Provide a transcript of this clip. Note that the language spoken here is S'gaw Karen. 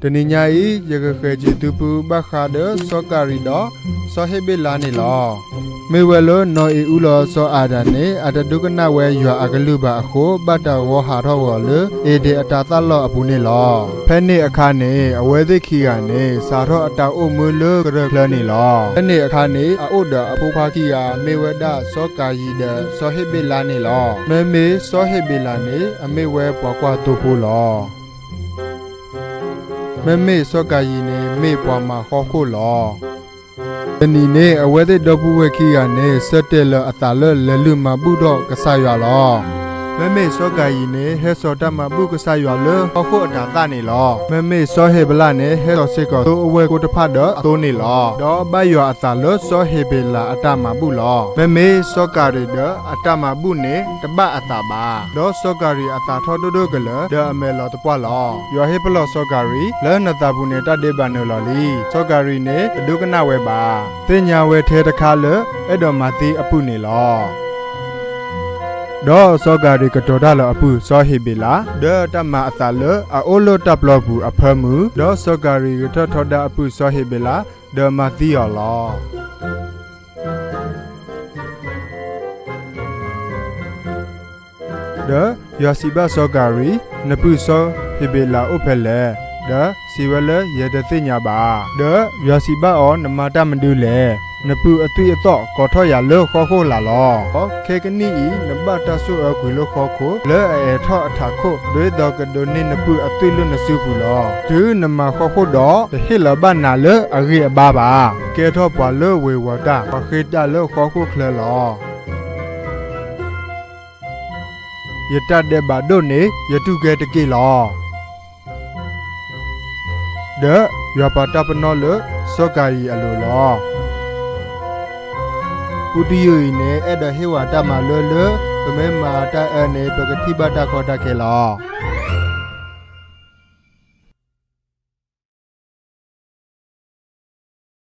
တနံၤညါအံၤ ယကဃဲၤစံးသုဖုဘၣ်ဃးဒီးစီၤကၤရံၤဒီး စီၤဟ့းဘ့းလးန့ၣ်လီၤ. မ့ၢ်ဝဲလၢနီၢ်အ့ၤအူလီၤစီၤအၤဒၣ်န့ၣ် အတဒိကနၣ်ဝဲယွၤအကလုၢ်ဘၣ်အဃိ ဘၣ်တၢ်ဂီၤဟးထီၣ်ဂီၤလၢ အ့ဒ့ၣ်အတၢ်သၣ်လီၢ်အပူၤန့ၣ်လီၤ. ဖဲန့ၣ်အခါန့ၣ် အဝဲသ့ၣ်ခံဂၤန့ၣ် စးထီၣ်အတၢ်အိၣ်မူလၢကရၢၢ်ချၢန့ၣ်လီၤ. ဖဲန့ၣ်အခါန့ၣ် အအိၣ်ဒီးအဖိခွါခံဂၤ မ့ၢ်ဝဲဒၣ်စီၤကၤရံၤဒီးစီၤဟ့းဘ့းလးန့ၣ်လီၤ. မ့မ့ၢ်စီၤဟ့းဘ့းလးန့ၣ် အမ့ၢ်ဝဲပှၤကွၢ်သိဖိလီၤ. မ့မ့ၢ်စီၤကၤရံၤန့ၣ် မ့ၢ်ပှၤမၤဃီခိၣ်လီၤ. တနံၤန့ၣ် အဝဲသ့ၣ်ဒီပုၢ်ဝဲၢ်ခံဂၤန့ၣ် ဆၢတဲာ်လီၤအသးလၢလဲၤလုၢ်မၤဘူၣ်ထီၣ်ကစၢ်ယွၤလီၤ. မ့မ့ၢ်စီၤကၤရံၤန့ၣ် ဟဲစိာ်တၢ်မၤဘူၣ်ကစၢ်ယွၤလၢဟီၣ်ခိၣ်အတၤသၣ်န့ၣ်လီၤ. မ့မ့ၢ်စီၤဟ့းဘ့းလးန့ၣ် ဟဲစိာ်စ့ၢ်ကီးသိအဝဲၢ်ကိတဖၣ်ဒီးအသိန့ၣ်လီၤ. ဒီးဘၣ်ယွၤအသးလၢစီၤဟ့းဘ့းလးအတၢ်မၤဘူၣ်လီၤ. မ့မ့ၢ်စီၤကၤရံၤဒီးအတၢ်မၤဘူၣ်န့ၣ် တဘၣ်အသးဘၣ်. ဒီးစီၤကၤရံၤအသးထီၣ်ဒိၣ်ဒိၣ်ကလဲာ် ဒီးအမဲာ်လီၤသပှၢ်လီၤ. ယွၤဟ့ၣ်ပလီၢ်စီၤကၤရံၤ လၢနသးပူၤန့ၣ် တၢ်ဒဲးဘးနုာ်လီၤလံ. စီၤကၤရံၤန့ၣ် တဒိကနၣ်ဝဲဘၣ်. သ့ၣ်ညါဝဲထဲတခါလၢ အဲၣ်ဒိးမၤသံအပုၢ်န့ၣ်လီၤ. ဒီးစီၤကၤရံၤကတီၤတၢ်လၢအပုၢ်စီၤဟ့းဘ့းလး ဒီးတၢ်မၤအသးလၢအအိၣ်လၢတၢ်ပျီပူၤအဖၢမုၢ်, ဒီးစီၤကၤရံၤကထၢၣ်ထီဒါအပုၢ်စီၤဟ့းဘ့းလး ဒီးမၤသံအီၤလီၤ. ဒီးယွၤစံးဘၣ်စီၤကၤရံၤ, နပုၢ်စီၤဟ့းဘ့းလးအိၣ်ဖဲလဲၣ်, ဒီးစံးဝဲလၢယတသ့ၣ်ညါဘၣ်. ဒီးယွၤစံးဘၣ်အီၤ, နမၤတၢ်မနုၤလဲၣ်. နပုၢ်အသွံၣ်အသီၣ်ကိးထီၣ်ယၤလၢဃီခိၣ်လာ်လီၤ. ဒီးခဲကနံၣ်အံၤ နဘၣ်တၢ်ဆိၣ်အၢကွံာ်လၢဃီခိၣ် လၢအအဲးထီၣ်အထးခိၣ်, ဒ်သိးကဒိးန့ၢ်နပုၢ်အသွံၣ်လၢနစုပူၤလီၤ. တုၤနမၤဃီခိၣ်ဒီး တဟ့ၣ်လီၤဘၣ်နၤလၢအဂံၢ်အဘါဘၣ်. ကဲထီၣ်ပှၤလၢဝ့ၤဝီၤတၢ်, ပှၤဃ့တၢ်လၢဃီခိၣ်ချၢလီၤ. ယတၢ်ဒဲးဘးဒိၣ်န့ၣ် ယတူၢ်ကဲတက့ၢ်လီၤ. ဒီးယွၤပာ်တၢ်ပနီၣ်လၢစီၤကၤရံၤအလိၤလီၤ. ပူတယုၢ်အံၤန့ၣ် အဲၣ်ဒိးဟ့ၣ်ဝဲတၢ်မၤလိလၢ ပမ့ၢ်မၤတၢ်အၢန့ၣ် ပကထံၣ်ဘၣ်တၢ်ကီတၢ်ခဲလီၤ.